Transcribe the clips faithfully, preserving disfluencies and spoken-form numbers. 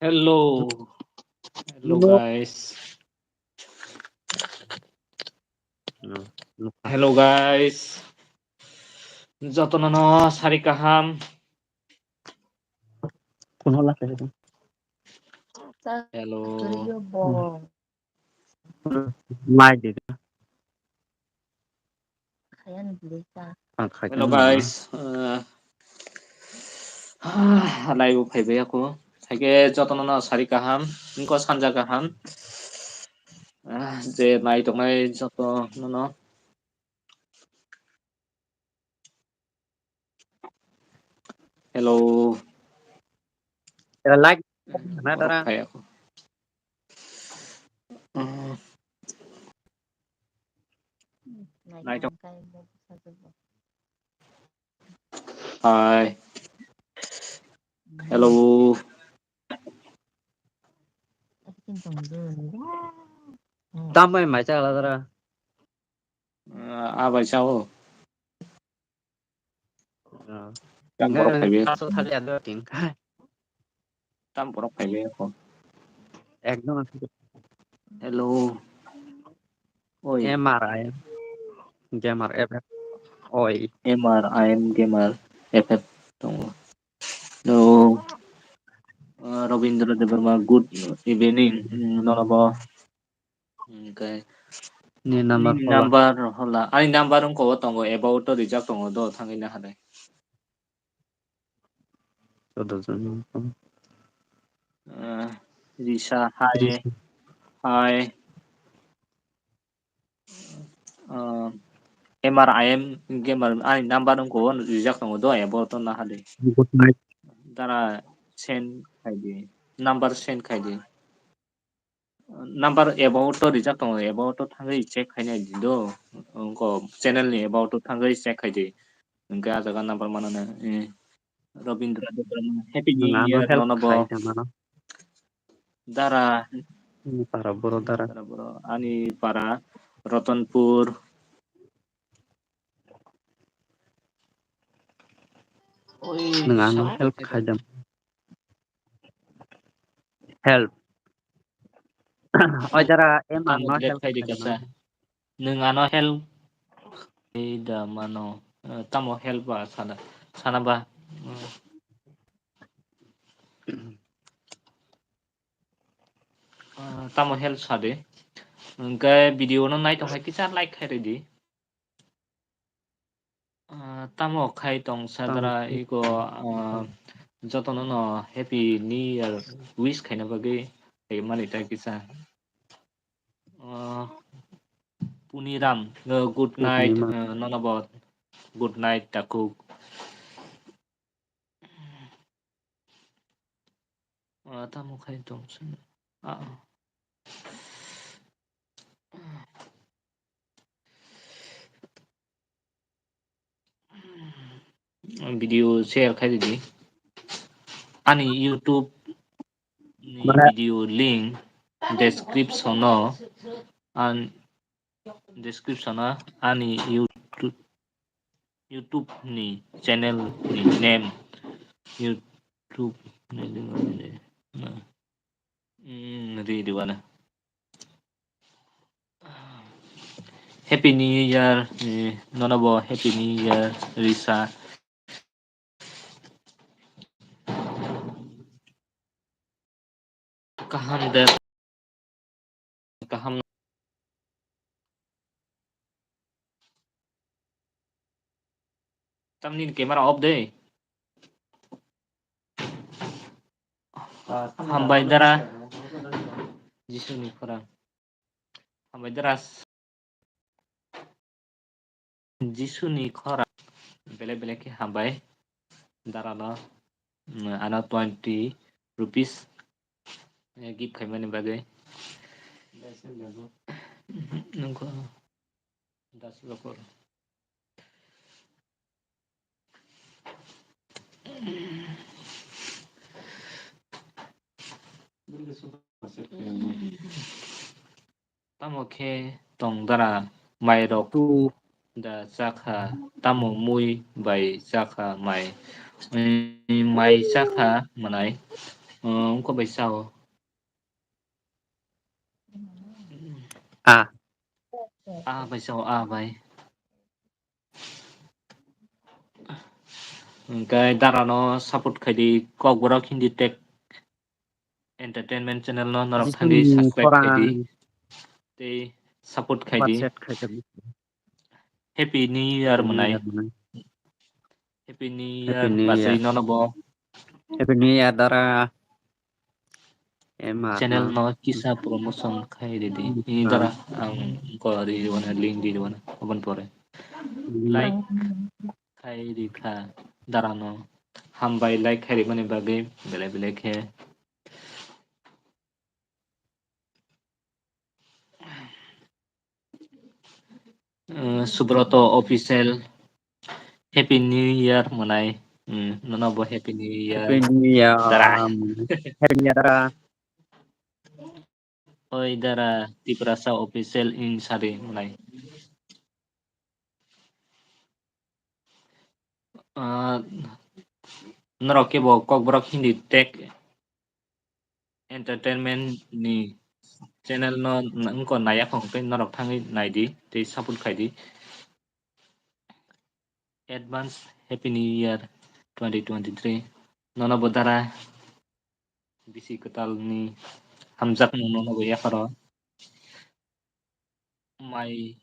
Hello. Hello, hello, guys. No, no. Hello, guys. Jotono no sari kaham. Hello. Hello guys, uh, live o phaibai ako. Haike jotono no sari kaham, wngkha sanja kaham. Ah, je nai tongnai jotono no. Hello. Era like na dara. Hi. Hello. Tambai mai cha la dara. Ah, bai cha o. Tam borok phaibai. Tam borok phaibai ako. Ekdom. Hello. Oi. M R I M Gamer F F. Oi. M R I M Gamer F F tongo. Hello. Uh, Robindra Debbarma, good evening. Mm, nono bo. Okay. Ni number hola. Ani number wngkha o tongo, about o rijak tongo do, thangwi naha de. Risa, hi. Hi. Uh, M R I M Gamer, ani number wngkha o rijak tongo do, about o naha de. Good night. Dara send khai di. Number send khai di. Number about o rijak tongo, about o thangwi check khainai di do. Wngkha channel ni about o thangwi check khai di. Hwnkhe ah jaga number manana. Eh, Robindra Debbarma, Happy New Year nono bo. Dara. Ani para boro dara. Ani para Ratanpur. Nwng ano help khai da. Help. Oi dara, em ano help khai di kasa. Nwng ano help khai da mano. Eh, tamo help ba sana, sana ba. Ah, tamo help sadi. Hwnkhe video no nai tongkha kisa like khai ridi. Ah, tamo khai tong sadra iko, ah, jotono no Happy New Year wish khaina bagwi mani ta kisa. Ah, Puniram, uh, good night, uh, nono bo good night takuk. Ah, tamo khai tong sini. Ah. Video share khai di. Ani YouTube ni video link description o, an description o ani YouTube, YouTube ni channel ni name, YouTube ni, mm, ri di wana. Happy New Year, eh, nono bo Happy New Year risa. Kaham de. Kaham. Tamni camera off de. Hambai dara. Jisuni khorang. Hambai dara. Jisuni khorang belai belai khe hambai. Darano, mm, ano twenty rupees, eh, gift khaimani bagwi. Nungkho das lokor. Tamo khe tong dara mairok da chakha, tamo mui bai chakha mai? Mai chakha mwnai. Uh, wngkha bai sao. A. A bai sao, a bai. Hwnkhe dara no support khai di, Kokborok Hindi Tech Entertainment channel no norok thang di, Jisuni subscribe khai di. Khorang. Tei support khai di. Whatsapp khai di. Happy New Year. Happy New mwnai. Year mwnai. Happy New Happy Year, New bachwi Year. Nono bo. Happy New Year, dara. Em, ah, channel ah. No kisa promotion khai ridi. Hmm, ini ah. Dara ang ko ri wana link di wana open pore. Hmm. Like khai ri kha dara no. Hambai like khai ri mani bagwi belai belai khe. Uh, Subroto Official, Happy New Year mwnai. Hmm, nono bo Happy New Year. Happy New Year. Dara. Happy New Year, dara. Oi dara, Tiprasa Official in sari mwnai. Uh, norok kebo Kokborok Hindi Tech Entertainment ni channel no wngkha naiya kho hwnkhe norok thangwi nai di tei support khai di. Advance Happy New Year twenty twenty-three. Nono bo dara bisi kwtal ni hamjakmung nono bo yapharo. Mai,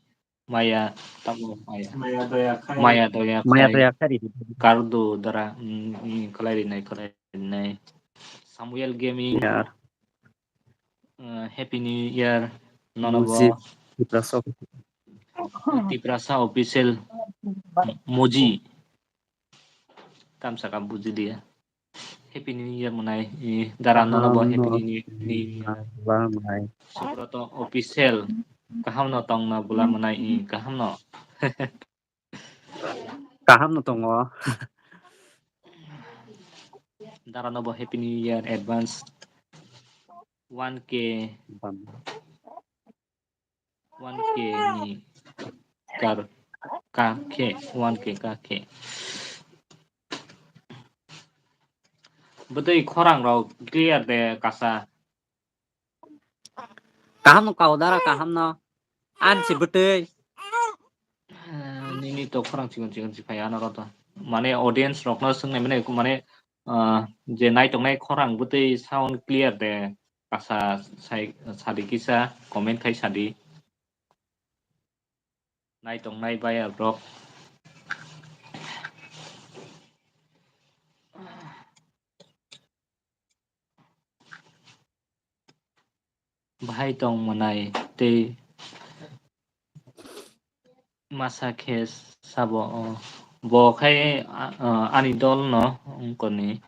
maya, tamo maya. Maya doya khai. Maya doya Maya khai. Doya khai ri. Kardo dara, mm, mm, khlai rinai, khlai rinai. Samuel Gaming. Yar. Uh, Happy New Year. Nono bo. Mujib. Tiprasa. Tiprasa Official. Moji. Tamsaka buji dia. Happy New Year mwnai, i, dara nono bo Happy Kaham no New Year. Bula mwnai. Subroto Official. Kaham no tongna bula mwnai, i, kaham no. Kaham no tongo. Dara no bo Happy New Year advance. One K. Bam. One K ni kar, ka khe, one K ka khe. Bwtwi khorang rok clear de kasa. Kaham no kau dara, kaham no. An si bwtwi. Ah, nini to khorang chikon chikon si phai ano roto. Mane audience rok no swngnai mane, mane, ah, je naitok nai khorang bwtwi sound clear de. Kasa sai, sadi kisa comment khai sadi. Nai tong nai buyer rok. Bahai tong mwnai tei masa khe sabo, o, bo khai, a, a, ani dol no wngkoni.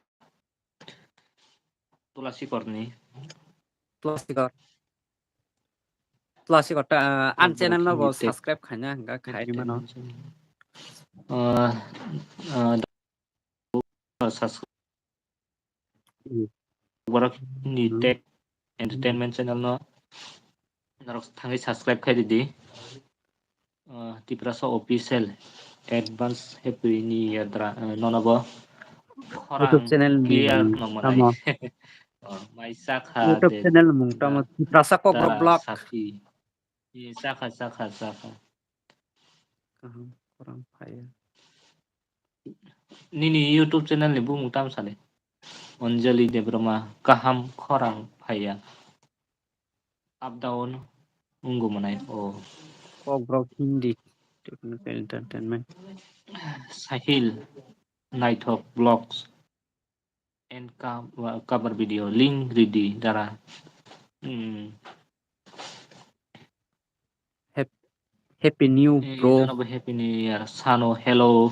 Tulasikorni. Tulasikor. Tulasikor ta, ah, an channel no bo subscribe khaina hwnga khai mano. Ah, ah, subscribe. Hmm. Borok ni Tech Entertainment channel no norok thangwi subscribe khai di. Ah, Tiprasa Official, advance Happy New Year dra, ah, nono bo. YouTube channel ni clear nong manai. Tamo. Oh, mai sakha YouTube channel mung tamo Tiprasa Kokborok Vlog. Sakhi. Ye sakha, sakha, sakha. Kaham khorang phaiya. Nini YouTube channel ni bumung tamo sale? Anjali Debbarma, kaham khorang phaiya. Up down wngwi mwnai o. Kokborok Hindi Technical Entertainment. Sahil Naithok Vlogs and co-, cover video link ready dara. Hmm. Hap-, Happy New Year, bro. Happy New Year. Sano, hello.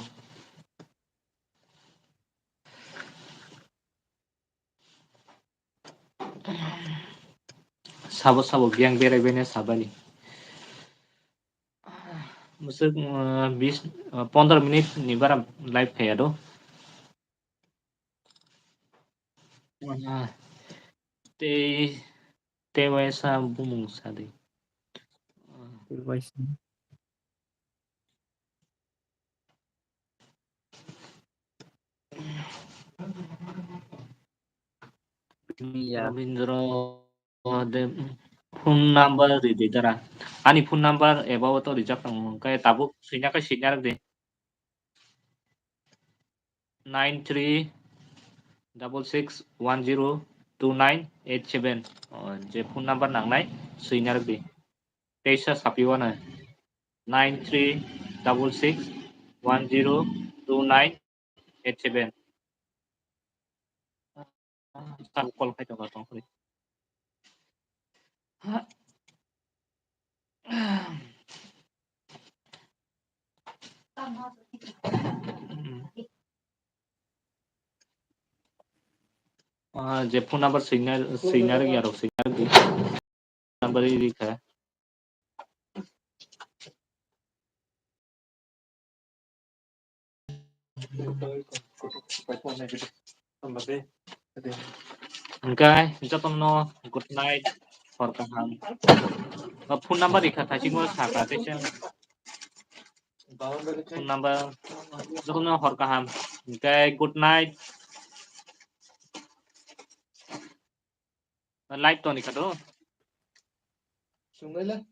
Sabo sabo biyang berai bene sabani. Musuk, uh, bis, uh, pondro minute ni bara live khaya do. Uh, tei, tei waisa bumung sadi. Tei waisa. Rabindra de phone number ridi dara. Ani phone number eba o to rijak tongo. Hwnkhe tabuk swina khe swina rwdi. Nine three double six one zero two nine eight seven. O, je phone number nangnai swina rwdi. Teisa sapi wana. Nine three double six one zero two nine eight seven. Sabo call khai tongo tong khe. Ah, je phone number swina, swina rwgya rok swina rwgdi. Number rikha. Hwnkhe jotono good night, hor kaham. O phone number rikha thaisingo sakha teisa. Phone number jotono hor kaham. Hwnkhe good night. Live toni kha do. Sunglaila.